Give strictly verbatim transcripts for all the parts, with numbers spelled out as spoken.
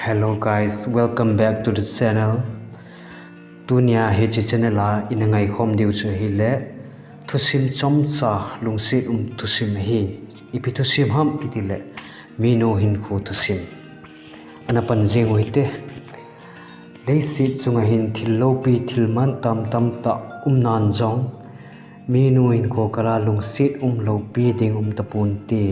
Hello guys, welcome back to the channel. Tunia hiche channel a ina ngaikhom diu chu ahile thusim chomcha lungset um thusim ahi. Ipi thusim ham itile minu hinkho thusim. Ana pan jeng u hite. Leiset chunga hin thil loupi thil mantam tamtah um nan jong minu hinkho kala lungset um loupi ding um taponte.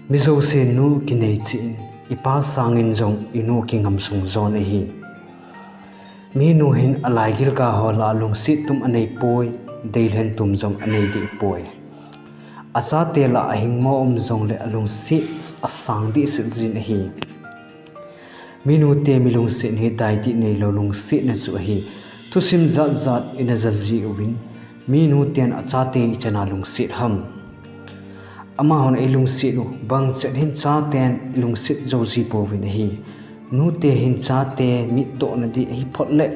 Mi jousen nu kinei cheh in, ipa sangin jong inu kingam sung jon ahi. Minu hin alaigil ga ho lah a lungset tum anei poi, deilhen tum jong anei deh poi. Achate lah a hingmo um jongle alungset asang dehset jin ahi. Minute milungset hi daidih neilou lungsetna chu ahi. Thusim jatjat ina jaji uvin, minute'n achate ichan a lungset ham? Amahon eilungset u, bangchet hin chate'n ilungset jou ji pouvin ahi. Nute hin chate mitdohna ding ahi phot le,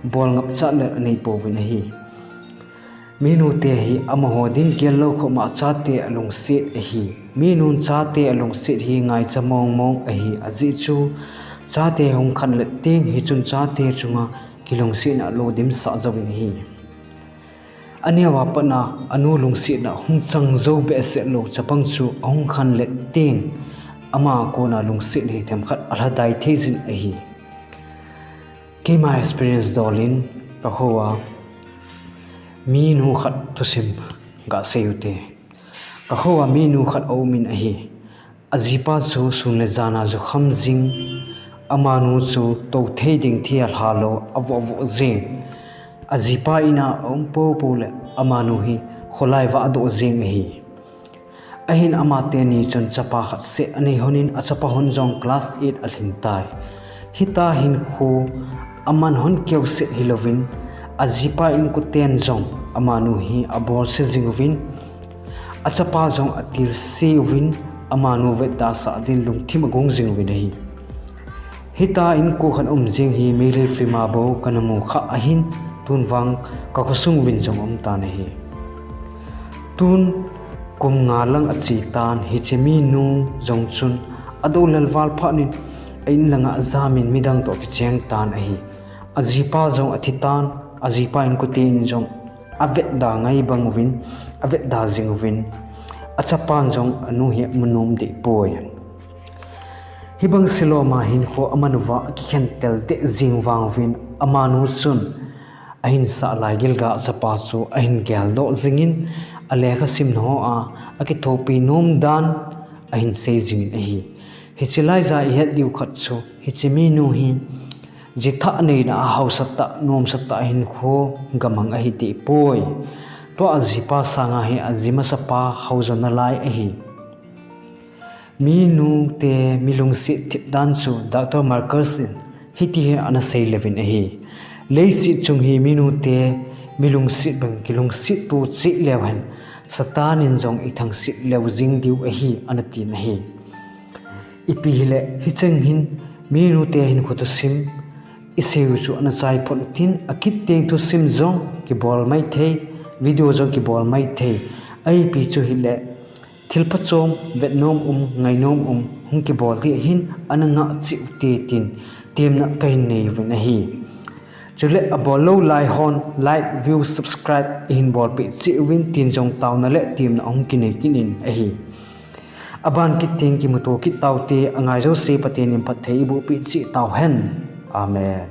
bol ngapchat le anei pouvin ahi. Minute hi amaho ding gel lou khop ma chate alungset ahi. Minu'n chate alungset hi ngaicha mongmong ahi, ajeh chu chate hung khanlet teng hichun chate chunga kilungsetna alodimsah jouvin ahi. Aneo a patna anu lungsetna hung chang jou behseh lou chapang chu ahung khanlet teng ama kona lungset hi themkhat alhadai thei jin ahi. Keima experience dolin kakhouva minu khat thusim gasei ute. Kakhouva minu khat aumin ahi. Ajipa chu sun le jan a jukham jing, amanu chu tou thei ding thei alha lou, avoh avoh jing. Ajipa in a aum poupou le amanu hi kholai vah adoh jing ahi. Ahin amateni chun chapa khat seh anei honin, achapa hon jong class eight alhin tai. Hita hinkho aman hon keuseh hilouvin, ajipa inkoten jong amanu hi abolse jing uvin, achapa jong atilse uvin, amanu vetdasah din lungthim agong jing uvin ahi. Hita inko khat um jing hi Meitei film a bou kana mu kha ahin, tun vang kakhosung uvin jong aum tan ahi. Tun kum nga lang ache tan, hiche minu jong chun adoulel val phatnin a-in langa ajamin midang toh akicheng tan ahi. Ajipa jong athi tan, ajipa inkoten jong avetda ngai bang uvin, avetda jing uvin, achapan jong anu hi amu nom deh poi. Hibang siloma hinkho aman uva akikhentel deh jing vang uvin, amanu chun ahinsah laigil ga achapa chu ahin geldoh jingin, alekha simna hoa akithopi nom dan ahin sei jingin ahi. Hiche laija ihet diu khat chu, hiche minu hi jithah neina a haosatah, nomsatah hinkho gamang ahi deh poi. Tua ajipa sanga hi aji masapa haojona lai ahi. Minute milungset thip dan chu Doctor Marcus in hiti hi ana seileuvin ahi. Leiset chung hi minute milungset bang kilungset to cheh leu hen, Satan in jong ithangset leu jing diu ahi, ana tin ahi. Ipi hile, hicheng hin minute hinkho thusim iseiu chu ana chai phot utin, akit teng thusim jong kibol maithei, video jong kibol maithei. Ipi chu hile, thil phachom, vetnom um, ngainom um hung kibol ding hin ana ngah cheh ute tin temna kahin nei uvin ahi. Chule abol lou lai hon like, view, subscribe ihin bolpeh cheh uvin tin jong taona le temna ahung kinei kit in ahi. Aban kit teng kimuto kit taute, angai jouse Pathen in phatthei eibohpeh cheh tauhen. Amen.